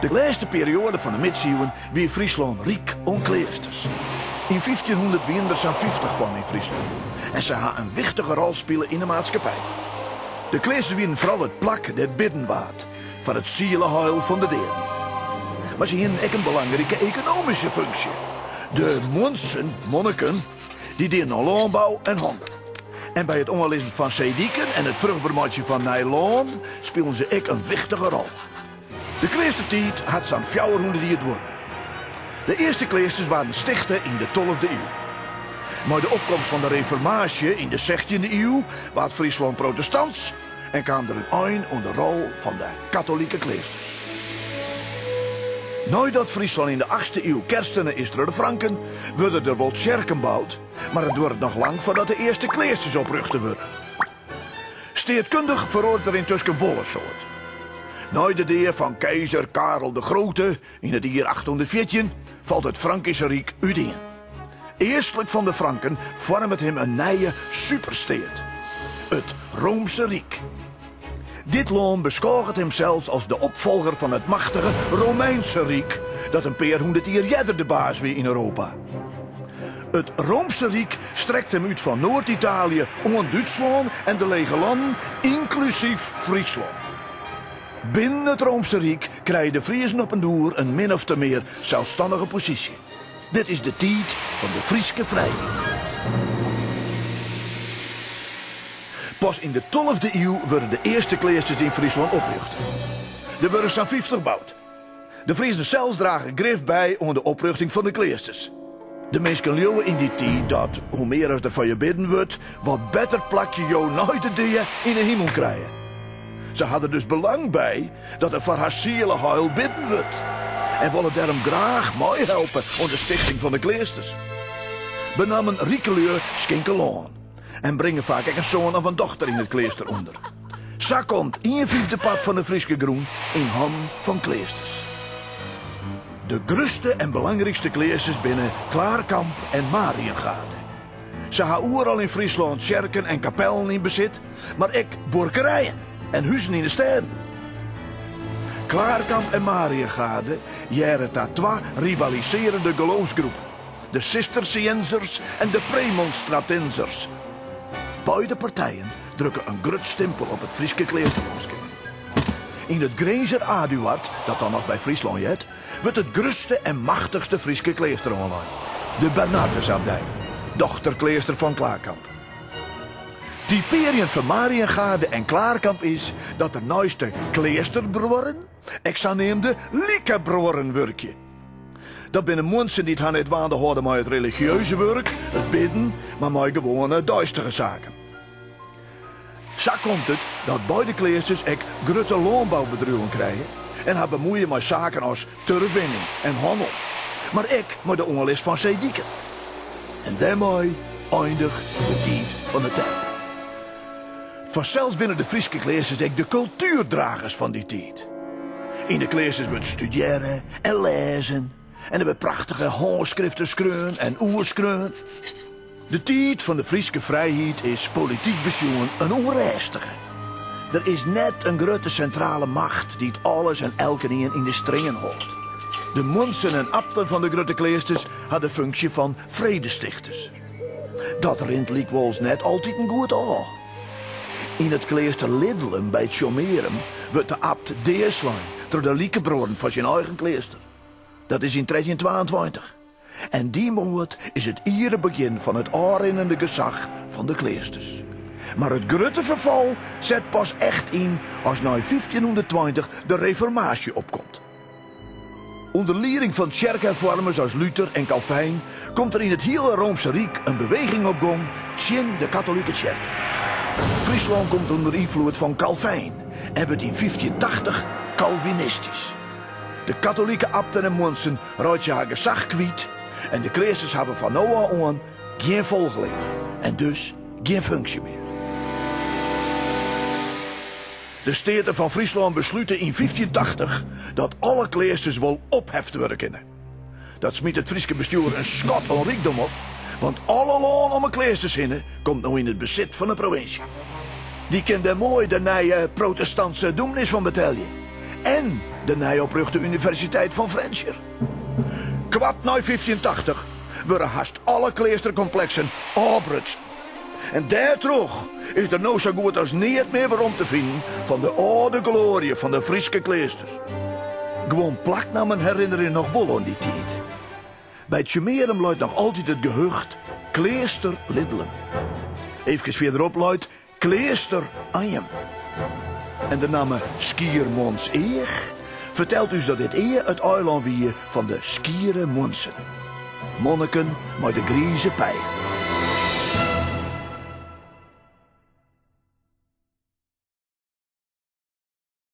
De lêste perioade fan de midsiuwen wie Fryslân ryk oan kleasters. Yn 1500 wienen der sa'n 50 fan yn Fryslân en sy ha in wichtige rol spile yn de maatskippij. De kleasters wienen foaral it plak dêr't bidden waard foar it sieleheil fan de deaden. Mar se hienen ek in belangrike ekonomyske funksje. De muontsen, monniken, dy dienen oan lânbou en hannel. En by it oanlizzen fan seediken en it fruchtber meitsjen fan nij lân spilen se ek in wichtige rol. De kleastertiid hat sa'n 400 jier duorre. De earste kleasters waarden stichte yn de tolfde iuw. Mei de opkomst fan de Reformaasje yn de sechtjinde iuw waard Fryslân protestants en kaam der in ein oan de rol fan de katolike kleasters. Neidat Fryslân yn de achtste iuw kerstene is troch de Franken, wurde der wol tsjerken boud, mar it duorret noch lang foardat de earste kleasters oprjochte wurde. Steatkundich feroaret der yntusken wol in soad. Nei de dea fan keizer Karel de Grote yn it jier 814 falt it Frankyske Ryk útien. Eastlik fan de Franken foarmet him in nije supersteat, it Roomse Ryk. Dit lân beskôget himsels as de opfolger fan it machtige Romeinse Ryk, dat in pear hûndert jier earder de baas wie yn Europa. It Roomse Ryk strekt him út fan Noard-Italië oant Dútslân en de Lege Lannen, ynklusyf Fryslân. Binnen it Roomse Ryk krije de Friezen op 'en doer in min ofte mear selsstannige posysje. Dit is de tiid fan de Fryske frijheid. Pas yn de tolfde iuw wurde de earste kleasters yn Fryslân oprjochte. Der wurde sa'n 50 boud. De Friezen sels drage grif by oan de oprjochting fan de kleasters. De minsken leauwe yn dy tiid dat hoe mear as der foar je bidden wurdt, wat better plakje jo nei de dea yn 'e himel krije. Se ha der dus belang by dat der foar har sieleheil bidden wurdt en wolle dêrom graach meihelpe oan de stichting fan de kleasters. Benammen rike lju skinke lân en bringe faak ek in soan of in dochter yn it kleaster ûnder. Sa komt ien fyfde part fan de Fryske grûn yn hannen fan kleasters. De grutste en belangrykste kleasters binne Klaarkamp en Mariëngaarde. Se ha oeral yn Fryslân tsjerken en kapellen yn besit, mar ek buorkerijen en huzen yn de stêden. Klaarkamp en Mariëngaarde hearre ta twa rivalisearjende geloofsgroepen, de Sistersiënzers en de Premonstratinzers. Beide partijen drukke in grut stimpel op it Fryske kleasterlânskip. Yn it Grinzer Aduard, dat dan noch by Fryslân heart, wurdt it grutste en machtichste Fryske kleaster oanlein, de Bernardusabdij, dochterkleaster fan Klaarkamp. Typearjend foar Mariëngaarde en Klaarkamp is dat der neist de kleasterbruorren ek saneamde likebruorren wurkje. Dat binne muontsen dy't har net dwaande hâlde mei it religieuze wurk, it bidden, mar mei gewoane deistige saken. Sa komt it dat beide kleasters ek grutte lânboubedriuwen krije en har bemoeie mei saken as turfwinning en hannel, mar ek mei de oanlis fan seediken. En dêrmei eindiget de tiid fan de terp. Fansels binne de Fryske kleasters ek de kultuerdragers fan dy tiid. Yn de kleasters wurdt studearre en lêzen en der wurdt prachtige hânskriften skreaun en oerskreaun. De tiid fan de Fryske frijheid is polityk besjoen in ûnrêstige. Der is net in grutte sintrale macht dy't alles en elkenien yn de stringen hâldt. De muontsen en abten fan de grutte kleasters ha de funksje fan fredestichters. Dat rint lykwols net altiten goed ôf. Yn it kleaster Lidlum by Tsjummearum wurdt de abt deaslein troch de likebruorren fan syn eigen kleaster. Dat is yn 1322. En dy moard is it iere begjin fan it ôfrinnende gesach fan de kleasters. Mar it grutte ferfal set pas echt yn as nei 1520 de Reformaasje opkomt. Under lieding fan tsjerkeherfoarmers as Luther en Calvijn komt der yn it hiele Roomse Ryk in beweging op gong tsjin de katolike tsjerke. Fryslân komt ûnder ynfloed fan Calvijn en wurdt yn 1580 kalvinistysk. De katolike abten en muontsen reitsje har gesach kwyt en de kleasters hawwe fan no ôf oan gjin folgelingen en dus gjin funksje mear. De Steaten fan Fryslân beslute yn 1580 dat alle kleasters wol opheft wurde kinne. Dat smyt it Fryske bestjoer in skat oan rykdom op, want alle lân om 'e kleasters hinne komt no yn it besit fan 'e provinsje. Dy kin dêr moai de nije protestantse dûmnys fan betelje. En. de nij oprjochte Universiteit fan Frjentsjer. Koart nei 1580 wurde hast alle kleasterkompleksen ôfbrutsen. En dêrtroch is der no sa goed as neat mear werom te finen fan de âlde gloarje fan de Fryske kleasters. Guon plaknammen herinnerje noch wol oan dy tiid. By Tsjummearum leit noch altyd it gehucht Kleaster Lidlum. Eefkes fierderop leit Kleaster Anjum. En de namme Skiermûntseach fertelt ús dat dit ea it eilân wie fan de skiere muontsen. Monniken mei de grize pijen.